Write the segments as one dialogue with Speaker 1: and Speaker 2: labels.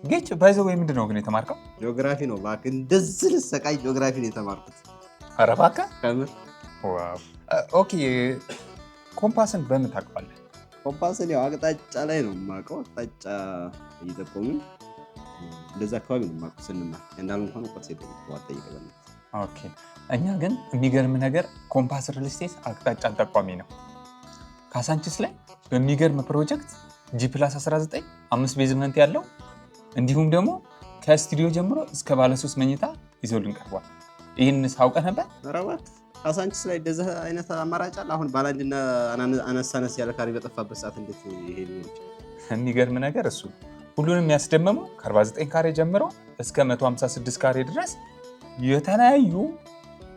Speaker 1: ጌች፣ by the way ምንድን ነው ግን የተማርከው?
Speaker 2: ጂኦግራፊ ነው እባክህ። እንደዚህ ልሰቃይ ጂኦግራፊ ነው የተማርኩት።
Speaker 1: ኧረ እባክህ።
Speaker 2: ከምር።
Speaker 1: Wow, okay። ኮምፓስን በምን ታውቀዋለህ?
Speaker 2: ኮምፓስን ያው አቅጣጫ ላይ ነው የማውቀው። አቅጣጫ እየጠቆሙኝ እንደዛ አካባቢ ነው የማውቀው ስንማር። ያንዳንዱ እንኳን እውቀት የለኝም። አትጠይቀኝ በእናትህ።
Speaker 1: Okay። እኛ ግን የሚገርም ነገር ኮምፓስ ሪል ስቴት አቅጣጫን ጠቋሚ ነው። ካሳንችስ ላይ በሚገርም ፕሮጀክት G+19 አምስት basement ያለው እንዲሁም ደግሞ ከስቱዲዮ ጀምሮ እስከ ባለሶስት መኝታ ይዞልን ቀርቧል። ይህን አውቀህ ነበር?
Speaker 2: ኧረ እባክህ፣ ካሳንቺስ ላይ እንደዚህ አይነት አማራጭ አለ? አሁን ባለ አንድና አነስ አነስ ያለ ካሬ በጠፋበት ሰዓት እንዴት ይሄ ሊሆን ይችላል?
Speaker 1: የሚገርም ነገር እሱ ሁሉንም ያስደመመው ከ49 ካሬ ጀምሮ እስከ 156 ካሬ ድረስ የተለያዩ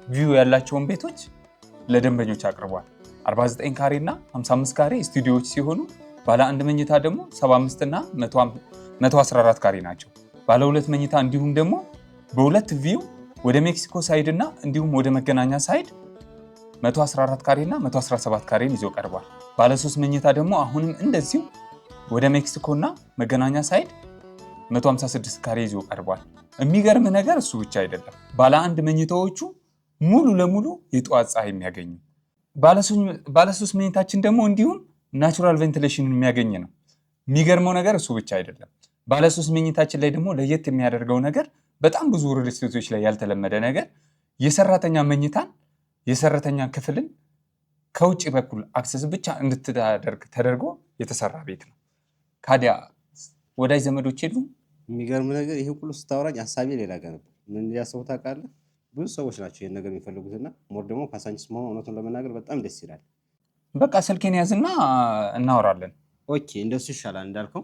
Speaker 1: view ያላቸውን ቤቶች ለደንበኞች አቅርቧል። 49 ካሬ እና 55 ካሬ ስቱዲዮዎች ሲሆኑ ባለ አንድ መኝታ ደግሞ 75 እና 114 ካሬ ናቸው። ባለ ሁለት መኝታ እንዲሁም ደግሞ በሁለት view ወደ ሜክሲኮ side እና እንዲሁም ወደ መገናኛ side 114 ካሬ እና 117 ካሬን ይዞ ቀርቧል። ባለ ሶስት መኝታ ደግሞ አሁንም እንደዚሁ ወደ ሜክሲኮ እና መገናኛ side 156 ካሬ ይዞ ቀርቧል። የሚገርም ነገር እሱ ብቻ አይደለም። ባለ አንድ መኝታዎቹ ሙሉ ለሙሉ የጠዋት ፀሐይ የሚያገኙ፣ ባለ ሶስት መኝታችን ደግሞ እንዲሁም natural ventilation የሚያገኝ ነው። የሚገርመው ነገር እሱ ብቻ አይደለም። ባለ ሶስት መኝታችን ላይ ደግሞ ለየት የሚያደርገው ነገር በጣም ብዙ ሪል ስቴቶች ላይ ያልተለመደ ነገር የሰራተኛ መኝታን፣ የሰራተኛ ክፍልን ከውጭ በኩል access ብቻ እንድታደርግ ተደርጎ የተሰራ ቤት ነው። ካዲያ ወዳጅ ዘመዶች የሉም?
Speaker 2: የሚገርም ነገር ይሄ ሁሉ ስታወራኝ ሀሳቤ ሌላ ጋር ነበር። ምን እንዲያስቡ ታውቃለህ? ብዙ ሰዎች ናቸው ይህን ነገር የሚፈልጉትና more ደግሞ ካሳንቺስ መሆኑ እውነቱን ለመናገር በጣም ደስ ይላል።
Speaker 1: በቃ ስልኬን ያዝና እናወራለን።
Speaker 2: Okay፣ እንደሱ ይሻላል እንዳልከው።